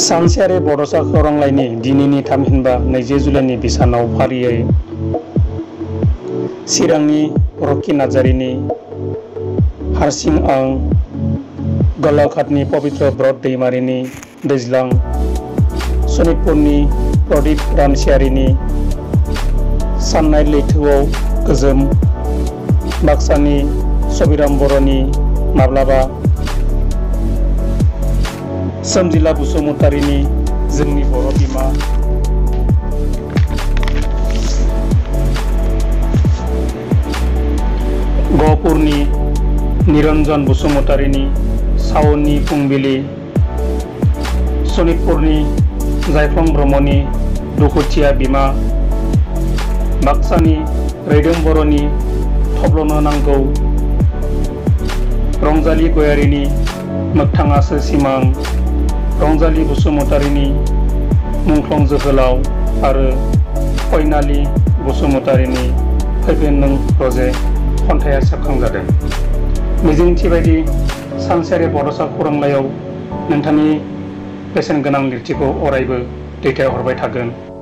सानसेयारि बड'सा खौरांलाइनि दिनैनि थामहिनबा 20 जुलाइनि बिसानाव फारियै चिरांनि रकि नार्जारिनि हारसिं आं, गलाघाटनि पबित्र ब्रत दैमारिनि दैज्लां, सनितपुरनि प्रदीप रामसियारिनि साननाय लैथोआव गोजोम, बाक्सानि सबिराम बर'नि माब्लाबा, सोमजिला बसुमतारिनि जोंनि बर' बिमा, गहपुरनि निरन्जन बसुमतारिनि सावननि फुंबिलि, सनितपुरनि जायफं ब्रह्मनि दुखुथिया बिमा, बाक्सानि रैदोम बर'नि थब्लनो नांगौ, रंजाली गयारिनि मोगथाङासो सिमां, रंजाली बसुमतारिनि मुंख्लं जोहोलाव आरो फैनालि बसुमतारिनि फैफिन नों रजे खन्थाइया सेबखांजादों। मिजिंथि बायदि सानसेयारि बड'सा खौरांलाइयाव नोंथांनि बेसेन गोनां लिरथिखौ अरायबो दैथायहरबाय थागोन।